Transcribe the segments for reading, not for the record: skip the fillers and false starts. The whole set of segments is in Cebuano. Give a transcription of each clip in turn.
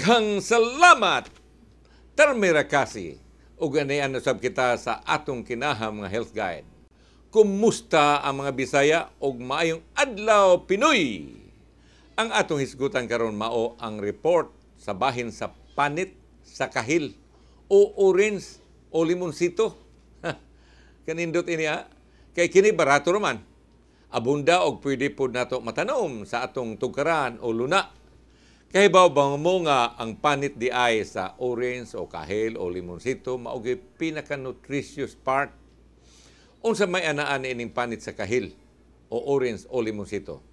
Daghang salamat! Terima kasih. Ug ganian usab kita sa atong kinaham nga health guide. Kumusta ang mga Bisaya ug maayong adlaw, Pinoy? Ang atong hisgutan karon mao ang report sa bahin sa panit sa kahil o orange o limonsito. Kanindot ini ha. Kay kini barato raman. Abunda og pwede pod nato matanom sa atong tugkaran o luna. Kahibaw ba mo nga ang panit di ay sa orange o kahil o limonsito mao gyud pinaka-nutritious part? Unsa may anaan ining panit sa kahil o orange o limonsito?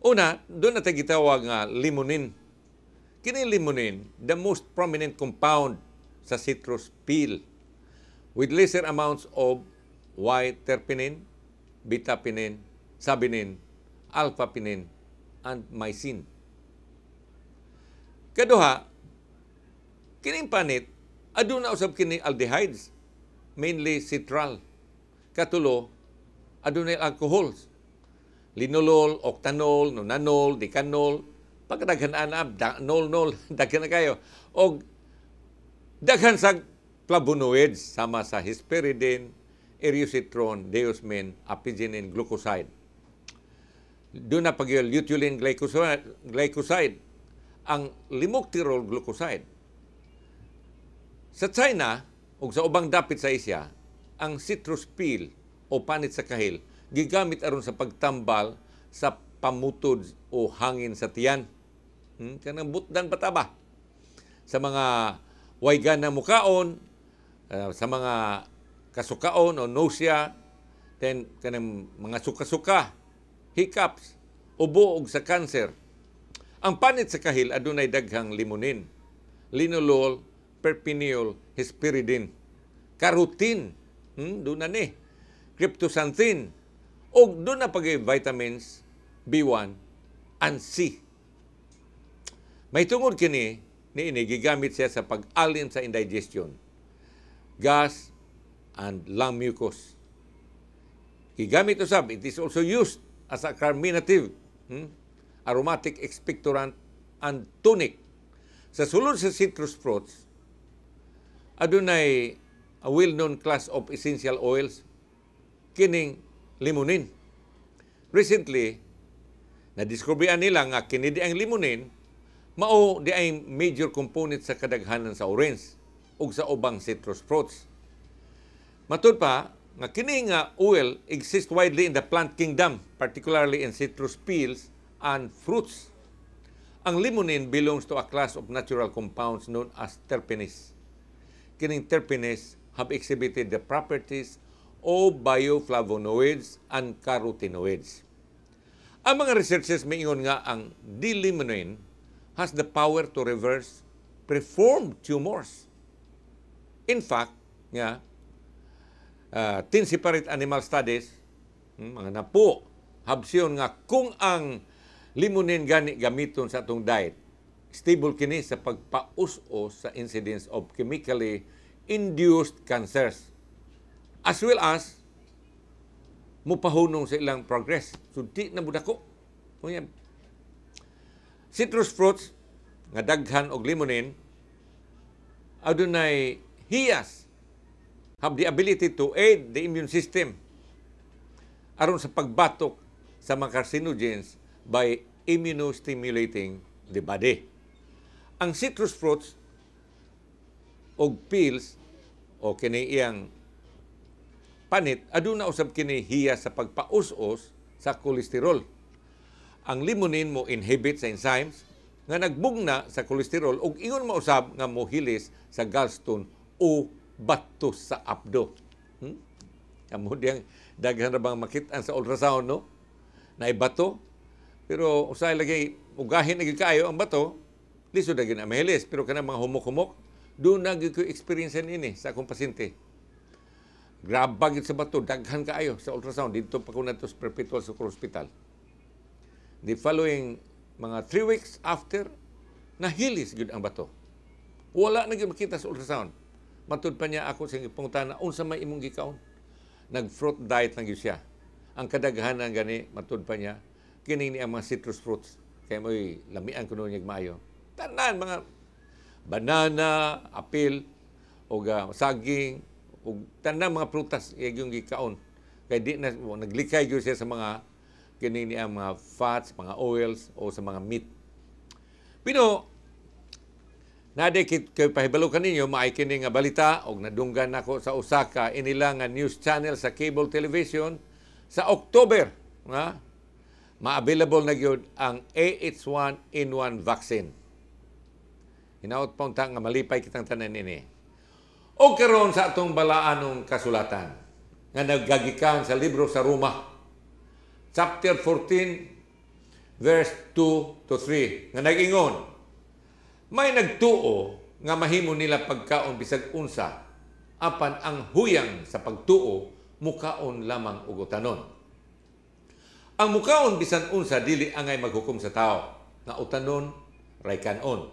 Una, duna tay gitawag nga limonin. Kini limonin, the most prominent compound sa citrus peel with lesser amounts of Y-terpinene, beta-pinene, sabinene, alpha-pinene, and myrcene. Kaduha, kining panit, aduna usab kini aldehydes, mainly citral. Katulo, adunay alcohols. Linalol, octanol, nonanol, decanol, pagkadaghan ana, da, nol, nol, daghan na kayo. Og daghan sa flavonoids, sama sa hesperidin, eriocitron, diosmin, apigenin, glucoside. Duna pa gyud luteolin glycoside, ang limoctirol glucoside. Sa China ug sa ubang dapit sa Asia, ang citrus peel o panit sa kahil gigamit aron sa pagtambal sa pamutod o hangin sa tiyan. Kanang butdan pataba. Sa mga way gana mukaon, sa mga kasukaon o nausea, then kanang mga suka-suka, hiccups, ubo ug sa cancer. Ang panit sa kahil adunay daghang limonin, linalool, terpineol, hesperidin, carotene, duna ni, cryptoxanthin, ug duna pa vitamins B1 and C. May tungod kini niini gigamit siya sa pag-alin sa indigestion, gas, and lung mucus. Gigamit usab, it is also used as a carminative, aromatic expectorant, and tonic. Sa sulod sa citrus fruits, adunay a well-known class of essential oils, kining limonin. Recently, nadiskubrihan nila nga kini di ang limonin mao di ay major component sa kadaghanan sa orange ug sa ubang citrus fruits. Matud pa nga kini nga oil exists widely in the plant kingdom, particularly in citrus peels and fruits. Ang limonin belongs to a class of natural compounds known as terpenes. Kining terpenes have exhibited the properties of bioflavonoids and carotenoids. Ang mga researchers miingon nga ang D-limonene has the power to reverse preformed tumors. In fact, nga 10 separate animal studies, mga napo, have shown nga kung ang limonin gani gamiton sa atong diet, stable kini sa pagpaus-os sa incidence of chemically induced cancers as well as mupahunong sa ilang progress. So di na budako. Unya, citrus fruits nga daghan og limonin adunay hiyas, have the ability to aid the immune system aron sa pagbatok sa mga carcinogens by immunostimulating the body. Ang citrus fruits og peels o kini iyang panit aduna usab kini hiya sa pagpaus-os sa kolesterol. Ang limonin mo inhibit sa enzymes nga nagbugna sa kolesterol ug ingon mausab nga mohilis sa gallstone o bato sa apdo. Amo diyang daghan ra bang makit-an sa ultrasound, no? Naay bato pero usahay lagi ugahin na gyud kaayo ang bato, lisod na gyud na mahilis, pero kanang mga humok-humok duna gyud ko experience niini sa akong pasyente. Graba gyud sa bato, daghan kaayo sa ultrasound didto pa ko nato sa Perpetual Succour Hospital. The following mga 3 weeks after, nahilis gyud ang bato. Wala na gyud makita sa ultrasound. Matud pa niya ako sa pangutana, unsa may imong gikaon? Nag-fruit diet lang gyud siya. Ang kadaghanan gani, matud pa niya, kini ni ang mga citrus fruits. Kaya mo'y lamian ko niya maayo. Tanan mga banana, apil, o saging, ug tanan mga prutas iyang gikaon. Kay di na naglikay gyud siya sa mga kini niya mga fats, mga oils o sa mga meat. Pero nade kit kay pahibalo kaninyo, maay kini nga balita og nadunggan nako sa usa ka inila nga news channel sa cable television sa October nga ma-available na gyud ang AH1N1 vaccine. Hinaot pa unta nga malipay kitang tanan ini. O karon sa atong balaanong kasulatan nga nagagikan sa libro sa Roma chapter 14 verse 2 to 3 nga nag-ingon, "May nagtuo nga mahimo nila pagkaon bisag unsa, apan ang huyang sa pagtuo mukaon lamang og utanon. Ang mukaon bisan unsa dili angay maghukom sa tao nga utanon ray kanon.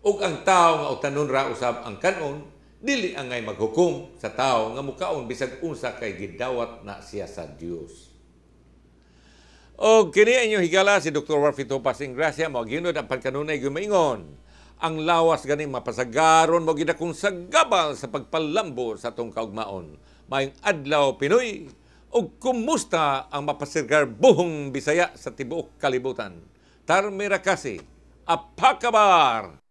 Ug ang tao nga utanon ra usab ang kanon dili angay maghukom sa tao nga mukaon bisag unsa kay gidawat na siya sa Dios." Og kini ang inyong higala, si Dr. Warfi Topas Ingracia, mo ginod ang pagkanunay gumaingon. Ang lawas ganing mapasagaron mo gidakong sagabal sa pagpalambo sa atong kaugmaon. Maayong adlaw, Pinoy, ug kumusta ang mapasigar buhong Bisaya sa tibuok kalibutan. Tarima kasi, apa kabar?